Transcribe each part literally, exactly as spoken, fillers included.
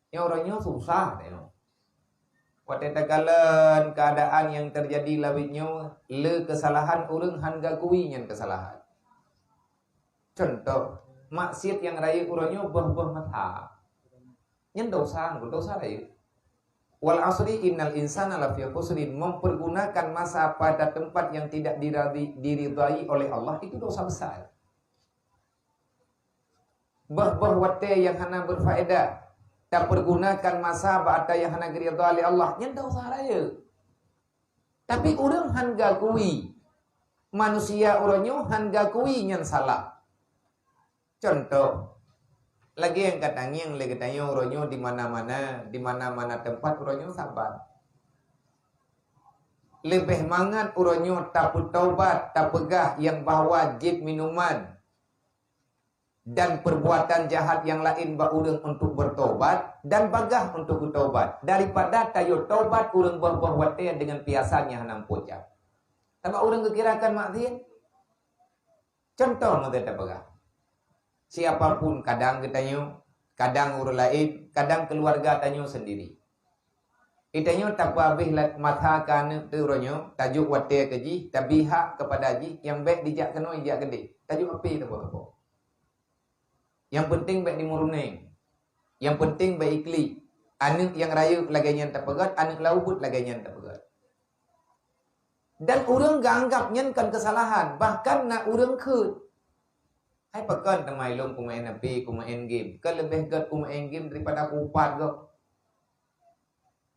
Nyoe uroe nyoe susah teuh. Watée takalon keuadaan nyang teujadi lawét nyoe, le keusalahan ureuëng hán geukui nyan keusalahan. Contoh, maksiat nyang rayeuk uroe nyoe boh-boh mata. Nyan dosa, dosa rayeuk. Wal asri innal insana lafi khusrin, mempergunakan masa pada tempat yang tidak diradi- diridai oleh Allah itu dosa besar. Boh-boh watée nyang hana berfaedah, tapergunakan masa bak atra nyang hana geuridha lé Allah, nyan dosa rayeuk. Tapi ureuëng hán geukui, manusia uroe nyoe hán geukui nyan salah. Contoh, lagée nyang ka tangieng lé geutanyoe uroe nyoe di mana-mana, di mana-mana teumpat uroe nyoe Sabat. Leubeh mangat uroe nyoe tapeutaubat, tapeugah nyang bahwa jieb minuman dan perbuatan jahat nyang laén bak ureuëng untuk bertobat dan bagah untuk geutaubat, daripada tayue taubat ureuëng boh-boh watée dengan piasan nyang hana meupucah. Sabab ureuëng geukirakan maksiat. Contoh meuteuk tapeugah. Siapa pun, kadang geutanyoe, kadang ureuëng laén, kadang keuluwarga tanyoe sendiri. Geutanyoe tapeuhabéh lat- masa keu aneuëk teuh uroe nyoe, tajok watée keu jih, tabi hak keupada jih, nyang bék dijak keunoe jijak keudeh. Tajok api taboh-taboh. Nyang peunteng bék dimuruneng. Nyang peunteng bék iklik. Aneuëk nyang rayeuk lagée nyan tapeugét, aneuëk lam ubit lagée nyan tapeugét. Dan ureuëng geuanggab nyan kon keusalahan, bahkan na ureuëng kheueh. Hai pakon teuma ilôn kumeu'en api, kumeu'en game. Ka leubeh gét kumeu'en game daripada kuupat gob.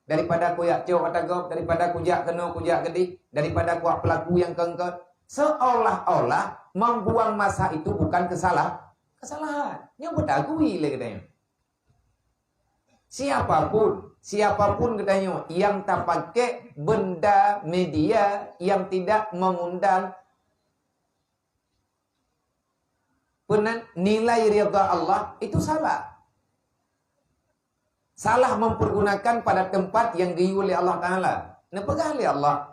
Daripada kujak cok ata gob, daripada kujak keunoe, kujak keudeh, daripada kuwak peulaku nyang keungkot. Seolah-olah membuang masa itu bukan kesalah, kesalahan. Nyoe beutagui lé geutanyoe. Siapapun, siapapun geutanyoe yang tapakai benda media yang tidak mengundang peunan nilai ridha Allah, itu salah. Salah mempergunakan pada tempat yang geuyue lé Allah Taala. Neupeugah lé Allah,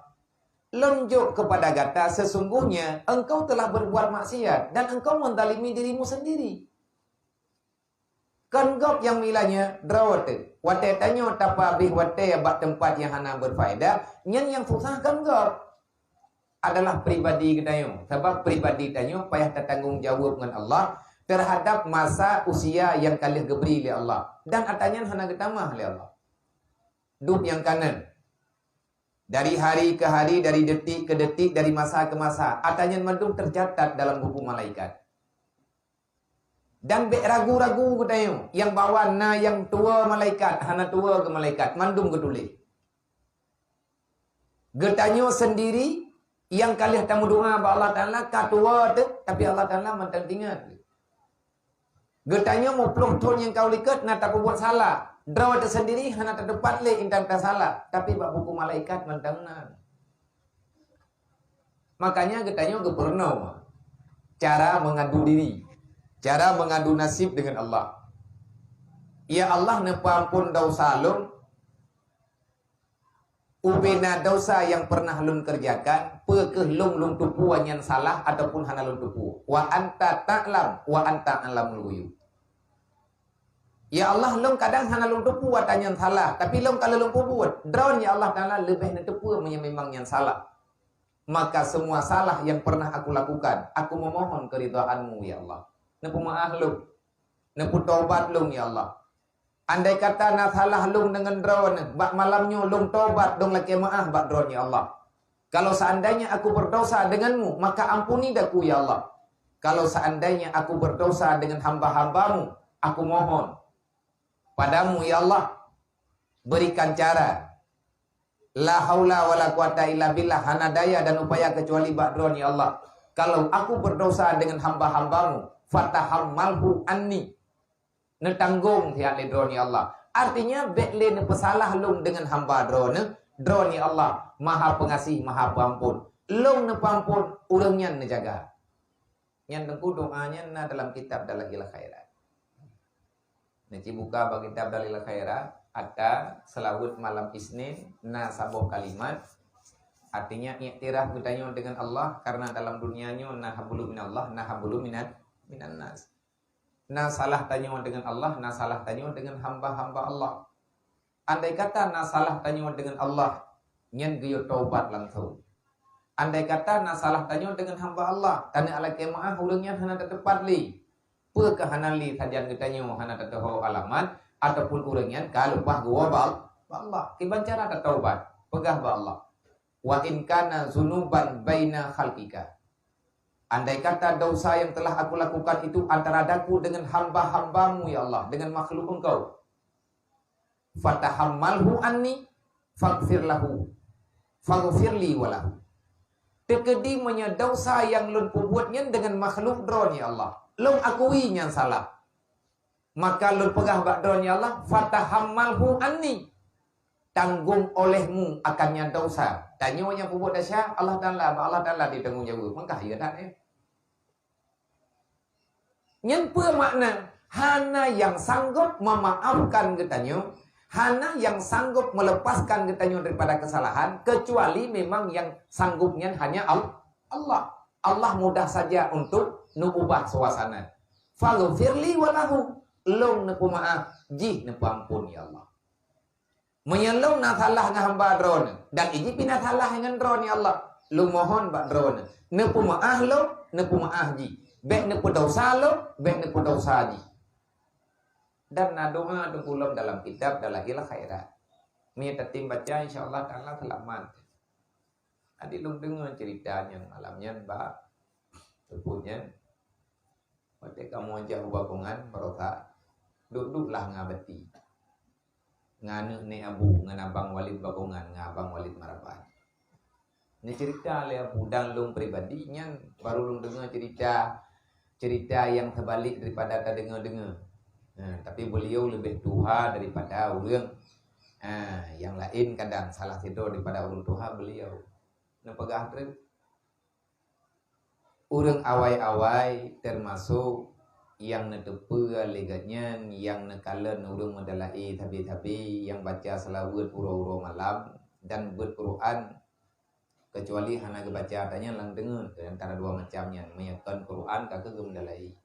"Lôn jok keupada gata, sesungguhnya engkau telah berbuat maksiat dan engkau menzalimi dirimu sendiri." Kon gob nyang meuilah nyoe, droe teuh. Watée tanyoe tapeuhabéh watée bak teumpat nyang hana berfaedah, nyan nyang susah kon gob. Adalah pribadi geutanyoe. Sabab pribadi tanyoe payah tatanggong jaweueb ngon Allah terhadap masa usia nyang ka lheueh geubri lé Allah. Dan atra nyan hana geutamah lé Allah. Dup nyang kanan. Dari hari ke hari, dari detik ke detik, dari masa ke masa. Atra nyan mandum teucatat dalam buku malaikat. Dan bék ragu-ragu geutanyoe, nyang bahwa na nyang tuwoe malaikat, hana tuwoe geumalaikat, mandum geutuléh. Geutanyoe sendiri nyang ka lheueh tameudoá bak Allah Taala ka tuwoe teuh, tapi Allah Taala mantong teuingat. Geutanyoe muploh thon nyang ka u likot na tapeubuet salah, droe teuh sendiri hana tateupat lé intan tasalah, tapi bak buku malaikat mantong na. Makanya geutanyoe geupeurunoe cara mengadu diri, cara mengadu nasib dengan Allah. Ya Allah, neupeuampon desya lôn, ubena desya nyang pernah lôn keureujakan, peu kheueh lôn lôn teupeue nyan salah ataupun hana lôn teupeue. Wa anta ta'lam wa anta a'lamul ghuyub. Ya Allah, lôn kadang hana lôn teupeue atra nyan salah, tapi lôn ka lôn peubuet. Droeneuh ya Allah Taala leubeh neuteupeue meunyoe memang nyan salah. Maka semua salah yang pernah aku lakukan, aku memohon keridhaan-Mu ya Allah. Neupeumaáh lôn. Neupeutobat lôn ya Allah. Andai kata na salah lôn deungon droeneuh, bak malam nyoe lôn tobat lôn lakée meuáh bak droeneuh ya Allah. Kalau seandainya aku berdosa denganmu, maka ampuni daku ya Allah. Kalau seandainya aku berdosa dengan hamba-hambamu, aku mohon padamu ya Allah, berikan cara. La haula wala quwata illa billah, hana daya dan upaya kecuali bak droeneuh ya Allah. Kalau aku berdosa dengan hamba-hambamu, fatahammalhu anni. Neutanggong siat lé droeneuh ya Allah. Artinya bék lé neupeusalah lôn deungon hamba droeneuh, droeneuh ya Allah Maha Pengasih, Maha Pengampun. Lôn neupeuampon, ureuëng nyan neujaga. Nyan teungku doa nyan na dalam kitab Dalail Khairat. Neuci buka bak kitab Dalail Khairat, ata seulaweuet malam Isnin na saboh kalimat, artinya iktiraf geutanyoe deungon Allah karena dalam dunia nyoe na hablum minallah, na hablum minan, minan nas. Na salah tanyoe deungon Allah, na salah tanyoe deungon hamba-hamba Allah. Andai kata na salah tanyoe deungon Allah, nyan geuyue taubat langsung. Andai kata na salah tanyoe deungon hamba Allah, taneuk lakée meu'ah, ureuëng nyan hana tateupat lé. Peue keuh hana lé sajan geutanyoe hana tateuho alamat, ataupun ureuëng nyan ka leupah geuwoe bak, bak Allah? Kiban cara tataubat, peugah bak Allah, "Wa in kana zunuban baina khalqika." Andai kata dosa yang telah aku lakukan itu antara daku dengan hamba-hambamu, ya Allah, dengan makhluk Engkau, "fatahammalhu anni, faghfir lahu, faghfir li wa lahu." Teukeudi meunyoe dosa nyang lôn peubuet nyan deungon makhluk Droe, ya Allah, lôn akui nyan salah. Maka lôn peugah bak Droe, ya Allah, "fatahammalhu anni." Tanggong olehmu akan nyan dosa. Tanyoe nyang peubuet desya, Allah Taala, bak Allah Taala ditanggong jaweueb. Maka ya that, eh. Nyan peue makna? Hana nyang sanggob memaafkan geutanyoe, hana nyang sanggob melepaskan geutanyoe daripada kesalahan, kecuali memang nyang sanggob nyan hanya Al-, Allah. Allah mudah saja untuk neuubah suasana. "Faghfir li wa lahu." Lôn neupeumaaf, jih neupeuampon, ya Allah. Meunyoe lôn na salah ngon hamba Droeneuh, dan iji pih na salah ngon Droeneuh, ya Allah, lôn mohon bak Droeneuh, neupeumaaf lôn, neupeumaaf jih. Bék neupeudosa lôn, bék neupeudosa jih. Dan na doa teungku lom dalam kitab Dalail Khairat. Meunyoe tatem baca, insya Allah Taala seulamat. Tadi lôn deungoe cerita nyan malam nyan bak teupeu nyan. Watée kamoe jak u Bakongan baroesa, duek-duek lah ngon Abati. Ngon aneuëk nèk Abu, ngon Abang Walid Bakongan, ngon Abang Walid Maraban. Neucerita lé Abu dan lôn pribadi nyan baru lôn deungoe cerita, cerita nyang teubalek daripada tadeungoe-deungoe. Ha, tapi beliau leubeh tuha daripada ureuëng, ha, nyang laén kadang salah sidroe daripada ureuëng tuha beliau. Neupeugah treuk, ureuëng awai-awai teumasok nyang neuteupeue lé geuhnyan nyang neukalon ureuëng meudala'i sabe-sabe, nyang baca seulaweuet uroe-uroe malam dan beuet Quran, kecuali hana geubaca, tanyan lam deungon antara dua macam nyan, meunyoe kon Quran ka keuh geumeudala'i.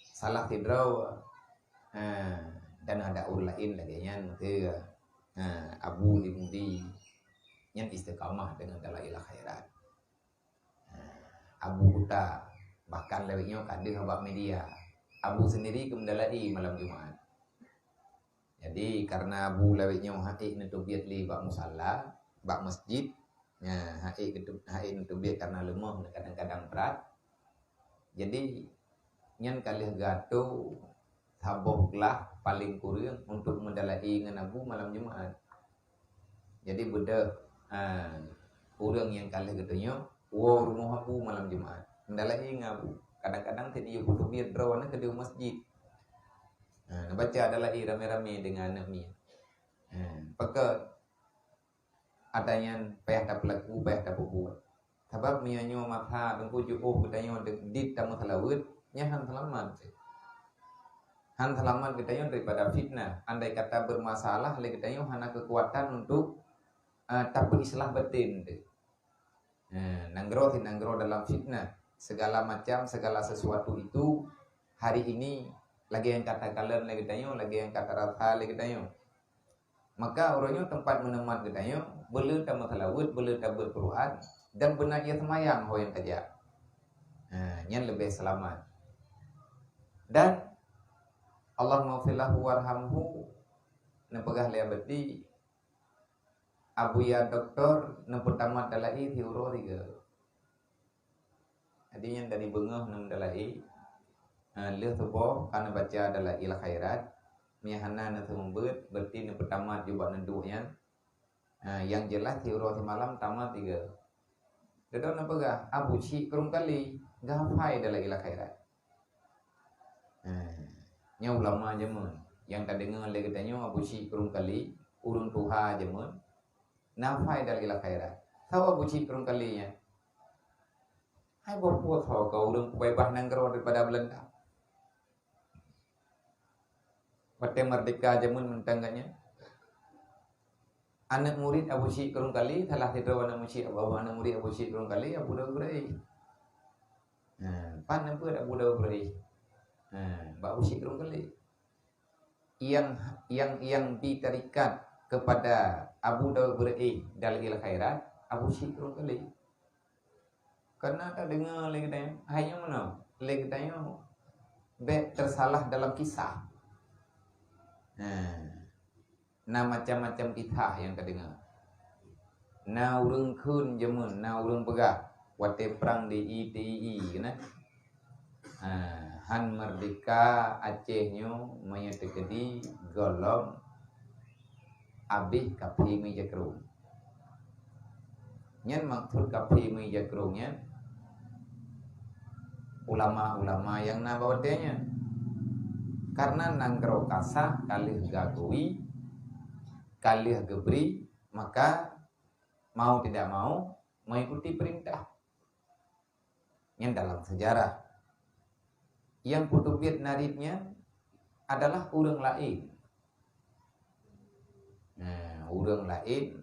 Salah sidroe, ha, dan ada ureuëng laén lagée nyan, ha, Abu di Mudi, nyan istiqamah deungon Dalail Khairat. Ha, Abu Kuta, bahkan lawét nyoe ka deuh bak media. Abu sendiri geumeudala'i malam Jumat. Jadi, karena Abu lawét nyoe ha'ék neuteubiet lé bak musala, bak masjid, nyan ha'ék geuteu-, ha'ék neuteubiet karena leumoh, kadang-kadang brat. Jadi, nyan ka lheueh geuatô saboh glah paléng kureueng untuk meudala'i ngon Abu malam Jumat. Jadi, beudôh, ha, ureuëng nyang ka lheueh geutunyok woe rumoh Abu malam Jumat, meudala'i ngon Abu. Kadang-kadang teungoh peutubiet droe na keudéh masjid. Ha, neubaca dala'i ramé-ramé deungon aneuëk miet. Ha, pakon ata nyan payah tapeulaku, payah tapeubuet. Sabab meunyoe nyoe masa teungku jiôh geutanyoe di-, dit tameuseulaweuet, nyan han seulamat. Han seulamat geutanyoe daripada fitnah. Andai kata bermasalah lé geutanyoe hana keukuatan untuk, eh, tapeuislah batin teuh. Eh, nanggroe si nanggroe dalam fitnah. Segala macam, segala sesuatu itu hari ini lagée nyang ka takalon lé geutanyoe, lagée nyang ka tarasa lé geutanyoe. Maka uroe nyoe teumpat meuneumat geutanyoe, beuleu tameuseulaweuet, beuleu tabeuet Quran, dan beuna ie seumayang ho nyang tajak. Ha, nyan leubeh seulamat. Dan Allahummaghfir lahu warhamhu, neupeugah lé Abati, Abuya doktor neupeutamat dala'i siuroe tiga. Jadi nyan dari beungoh neumdala'i, eh, lheueh suboh ka neubaca Dalail Khairat, meuhana neuseumeubeuet, berarti neupeutamat jubak neuduek nyan. Eh, nyang jeulaih siuroe simalam tamat tiga. Dudoe neupeugah, Abu Syik Krueng Kali, geuhafai Dalail Khairat. Eh, nyoe ulama jameun. Nyang tadeungoe lé geutanyoe Abu Syik Krueng Kali, ureuëng tuha jameun, na hafai Dalail Khairat. Saboh Abu Syik Krueng Kali nyan. Hai boh puih ho keu ureuëng peubeubaih nanggroe daripada Beulanda. Watée meurdeka jameun mantong geuh nyan. Aneuëk murit Abu Syik Krueng Kali, salah sidroe aneuëk murit Abu, aneuëk murit Abu Syik Krueng Kali, Abu Daud Ibrahim. Nah, pan neubeuet Abu Daud Ibrahim. Ha, bak Abu Syik Rungkeli. Yang, yang, yang ditarikat kepada Abu Daud Ber'i Dalail Khairat, Abu Syik Rungkeli. Karena tadeungoe lé geutanyoe, hai nyoe meunoe, lé geutanyoe bèk teusalah dalam kisah. Ha. Na macam-macam kisah nyang tadeungoe. Na ureueng kheun jameun, na ureueng peugah watèe prang di I T I I keunan. Ha, han meurdeka Aceh nyoe meunyoe teukeudi gohlom abéh kaphé meujakrong. Nyan maksud kaphé meujakrong nyan ulama-ulama nyang na bak watèe nyan. Karena nanggroe kasa ka lheueh geukui, ka lheueh geubri, maka mau tidak mau mengikuti perintah. Nyan dalam sejarah. Nyang peuteubiet narit nyan adalah ureueng laén. Nah, ureueng laén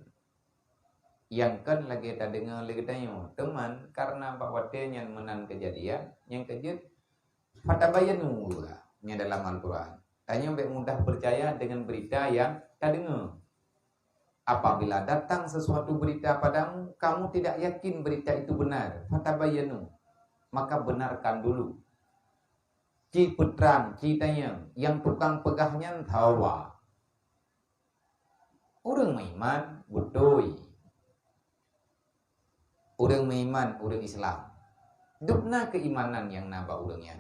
nyang kon lagèe tadeungoe lé geutanyoe. Teuma karena bak watèe nyan meunan keujadian, nyang keujeuet fatabayanu nyan dalam Al-Quran. Tanyoe bèk mudah peucaya deungon beurita nyang tadeungoe. Apabila datang sesuatu berita padamu, kamu tidak yakin berita itu benar, fatabayanu, maka benarkan dulu. Ci peutrang, ci tanyong, nyang tukang peugah nyan sawa. Ureueng meuiman, beutôi. Ureueng meuiman, ureueng Islam. Dubna keuimanan nyang na bak ureueng nyan.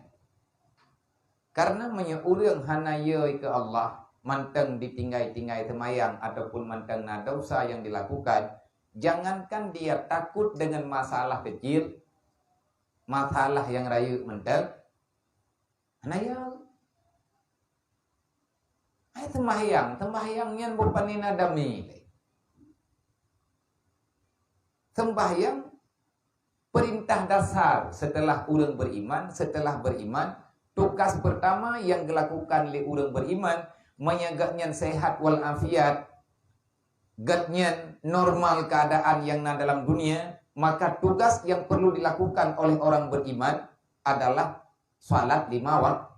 Karena meunyoe ureueng hana yö keu Allah, mantong ditinggai-tinggai seumayang ataupun mantong na desya nyang dilakukan, jangankan dia takut dengan masalah kecil, masalah nyang rayeuk mantong hana yö. Hai seumbahyang, seumbahyang nyan bukan na damé lé. Seumbahyang perintah dasar setelah ureueng beriman, setelah beriman, tugas pertama nyang dilakukan lé ureueng beriman, meunyoe gobnyan sehat wal afiat, gobnyan normal keadaan nyang na dalam dunia, maka tugas nyang perlu dilakukan oleh orang beriman adalah salat lima wak-,